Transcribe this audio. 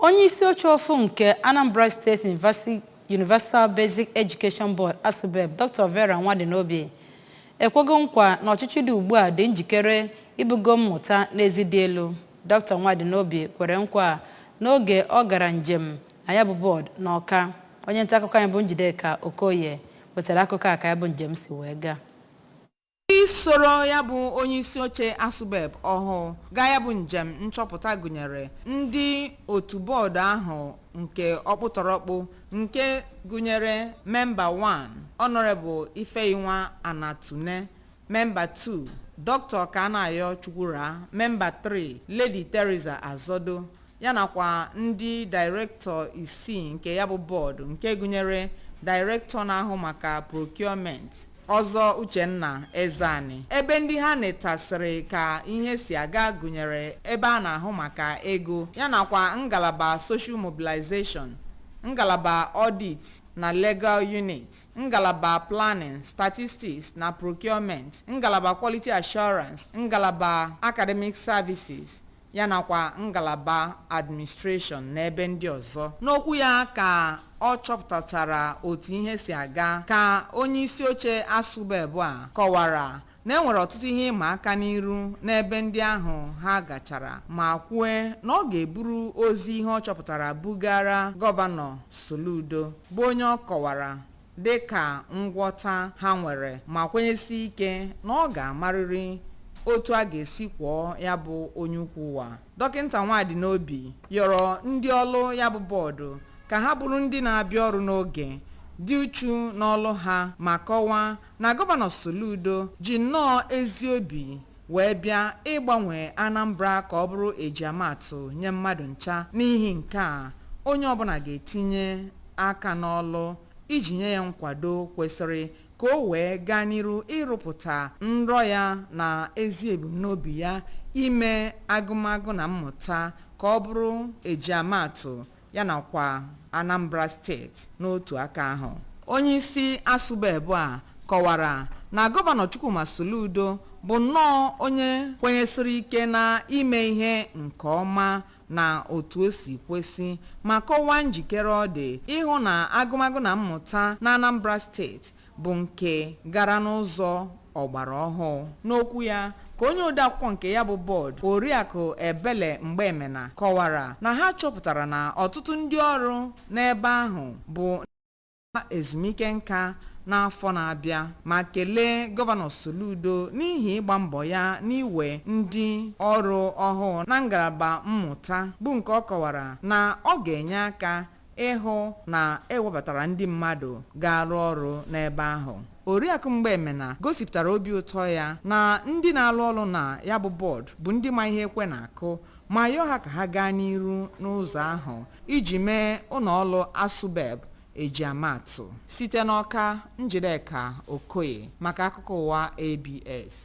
Onye isi oche ọfụ nke Anambra State University Universal Basic Education Board, ASUBEB, Dr. Vera Nwadinobi, ekwego nkwa na ọchịchị dị ugbu a dị njikere ibugo mmụta n'ezi dị elu. Dr. Nwadinobi kwere nkwa n'oge ọ gara njem na ya bụ bọọdụ n'Ọka. Onye nta akụkọ anyị bụ Njideka Okoye wetara akụkọ a ka ya bụ njem si wee gaa. Ndị soro ya bụ onye isi oche ASUBEB ọhụụ gaa ya bụ njem nchọpụta gụnyere ndị otu bọọdụ ahụ nke ọkpụtọrọkpụ, nke gụnyere memba 1, Honorable Ifeyinwa Anatune, memba 2, Dr. Kanayo Chukwura, memba 3, Lady Teresa Azodo, yanakwa ndị dairektọ isii nke ya bụ bọọdụ, nke gụnyere dairektọ na-ahụ maka procurement, Ọzọ Uchenna Ezeani. Ebe ndị ha netasịrị ka ihe si aga gụnyere ebe a na-ahụ maka ego, yanakwa ngalaba social mobilization, ngalaba audit na legal unit, ngalaba planning, statistics na procurement, ngalaba quality assurance, ngalaba academic services, yanakwa ngalaba administration na ebe ndị ọzọ. N'okwu ya ka ọ chọpụtachara otu ihe si aga, ka onye isi oche ASUBEB a kọwara na enwere ọtụtụ ihe ịma aka n'iru n'ebe ndị ahụ ha gachara, ma kwue na ọ ga-eburu ozi ihe ọ chọpụtara bugara Gọvanọ Soludo, bụ onye ọ kọwara dị ka ngwọta ha nwere, ma kwenyesi ike na ọ ga-amarịrị otu a ga-esi kwọọ ya bụ onye ukwu ụwa. Dọkịta Nwadinobi yọrọ ndị ọlụ ya bụ bọọdụ ka ha bụrụ ndị na-abịa ọrụ n'oge, dị uchu n'ọlụ ha, ma kọwaa na Gọvanọ Soludo ji nnọọ ezi obi wee bịa ịgbanwe Anambra ka ọ bụrụ ejiamatụ nye mmadụ ncha. N'ihi nke a, onye ọbụla ga-etinye aka n'ọlụ iji nye ya nkwado kwesịrị ka o wee gaa n'iru ịrụpụta nrọ ya na ezi ebumnobi ya ime agụmagụ na mmụta ka ọ bụrụ ejiamatụ, ya nakwa Anambra Steeti n'otu aka ahụ. Onye isi ASUBEB a kọwara na Gọvanọ Chukwuma Soludo bụ nnọọ onye kwenyesịrị ike na ime ihe nke ọma na otu o si kwesị, ma kọwaa njikere ọ dị ịhụ na agụmagụ na mmụta na Anambra Steeti bụ nke gara n'ụzọ ọgbara ọhụụ. N'okwu ya ka onye odeakwụkwọ nke ya bụ bọọdụ, Oriakụ Ebele Mgbeemena, kọwara na ha chọpụtara na ọtụtụ ndị ọrụ n'ebe ahụ bụ ezumike nka n'afọ na-abịa, ma kelee Gọvanọ Soludo n'ihi ịgba mbọ ya n'iwe ndị ọrụ ọhụụ na ngalaba mmụta, bụ nke ọ kọwara na ọ ga-enye aka ịhụ na ewebatara ndị mmadụ ga-arụ ọrụ n'ebe ahụ. Oriakụ Mgbeemena gosipụtara obi ụtọ ya na ndị na-alụ ọrụ na ya bụ bọọdụ bụ ndị ma ihe ekwe na-akụ, ma yọọ ha ka ha gaa n'iru n'ụzọ ahụ iji mee ụlọ ọrụ ASUBEB ejiamatụ. Site n'Ọka, Njideka Okoye maka akụkọ ụwa ABS.